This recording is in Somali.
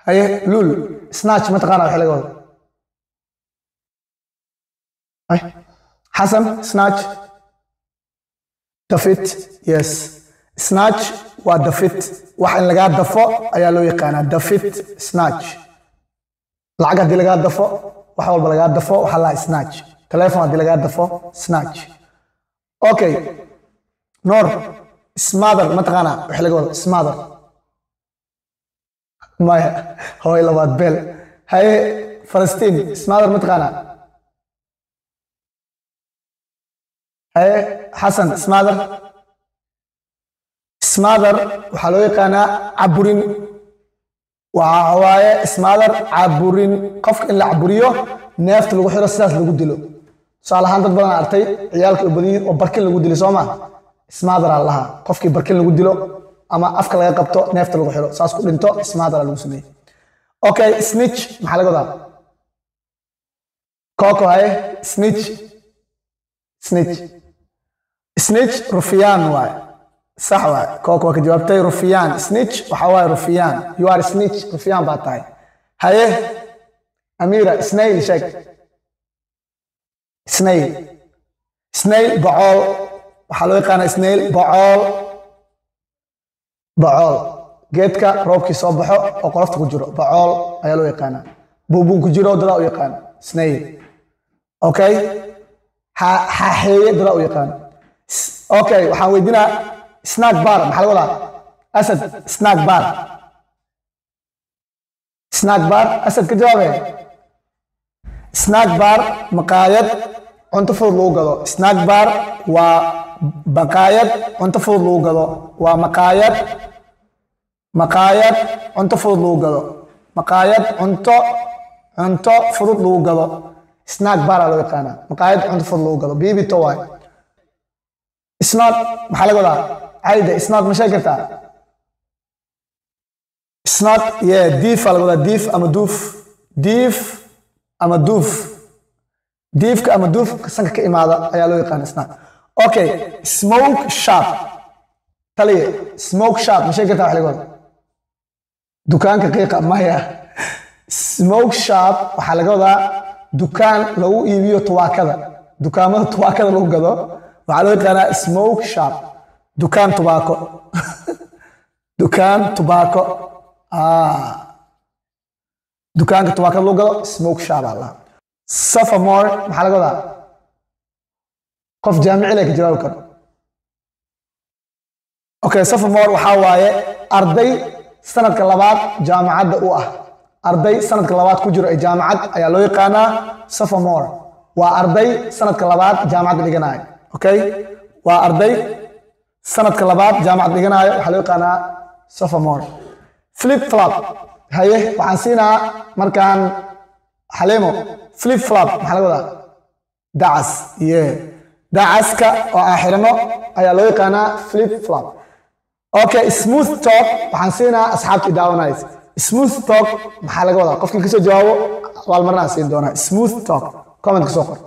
Haye Lul, snatch ma taqaanaa waxa laga wado? Hay Xasan, snatch dafit. Yes, snatch waa dafit, wax in lagaa dafo ayaa loo yaqaanaa dafit, snatch. Lacag haddii lagaa dafo, wax walba lagaa dafo waxaa lahaa snatch. Telefon haddii lagaa dafo, snatch. Okay, Noor, smother ma taqaanaa waxa laga wado smother? Maya, hooy labaad beel. Haye Falastiin, smother ma taqaanaa? Haye Xasan, smother. Smother waxaa loo yaqaanaa caburin. Waxa waaye smother caburin, qofka in la caburiyo, neefta lagu xiro, sidaas lagu dilo. Tusaale ahaan dad badan artay ciyaalka oo badan yihiin oo barkin lagu dilo, soo ma? Smother aa lahaa qofkii barkin lagu dilo ama afka laga qabto, neefta lagu xiro, saas ku dhinto, smother aa lagu sameeyey. Okay, snitch maxaa laga wadaa? Coco, haye snitch. Snitch, snitch rufiyaan waaye, sax waaye. Coco waa ka jawaabtay, rufiyaan. Snitch waxaa waaye rufiyaan. You are snitch, rufiyaan baa tahay. Haye Amira, snail sheeg. Snail, snail bocool waxaa loo yaqaanaa. Snail bocool, bocool geedka roobkii soo baxo oo qolofta ku jiro, bocool ayaa loo yaqaanaa. Buubuun ku jiro dadaa u yaqaana snail. Okay, xaaxeeye dadaa u yaqaana. Okay, waxaan weydiinaa snack bar maxaa laga wadaa? Asad, snack bar, snack bar. Asad ka jawaabe. Snack bar maqaayad cunto fudud lagu gado. Snack bar waa maqaayad cunto fudud lagu gado. Waa maqaayad, maqaayad cunto fudud lagu gado, maqaayad cunto fudud lagu gado, snack bar aa loo yaqaanaa, maqaayad cunto fudud lagu gado. Bibito waay. Snot maxaa laga wadaa? Cayda, snot ma sheegi kartaa? Snot, yeah, diif aa laga wadaa. Diif ama duuf, diif ama duuf, diifka ama duufka sanka ka imaada ayaa loo yaqaana snot. Okay, smoke shop. Taliye, smoke shop ma sheegi kartaa wax laga wado? Dukaanka qiiqa? Maya. Smoke shop waxaa laga wadaa dukaan lagu iibiyo tubaakada. Dukaamada tubaakada lagu gado waxaa loo yaqaanaa smoke shop, dukaan tubaako, dukaan tubaako. Dukaanka tubaakada lagu gado smoke shop aa lahaa. Sophomore maxaa laga wadaa? Qof jaamici leh ka jawaabi karo. Okay, sophomore waxaa waaye arday sanadka labaad jaamacadda u ah. Arday sanadka labaad ku jiro ee jaamacad ayaa loo yaqaanaa sophomore. Waa arday sanadka labaad jaamacadda dhiganaayo. Okay, waa arday sanadka labaad jaamacad dhiganaayo, waxaa loo yaqaanaa sophomore. Flip flop, haye waxaan siinaa markaan Xaleemo. Flip flop maxaa laga wadaa? Dacas, yeah, dacaska oo aan xirano ayaa loo yaqaanaa flip flop. Okay, smooth talk waxaan siinaa asxaabtii daawanaysa. Smooth talk maxaa laga wadaa? Qofkii kasoo jawaabo abaalmarinaa siin doonaa. Smooth talk comment kasoo qor.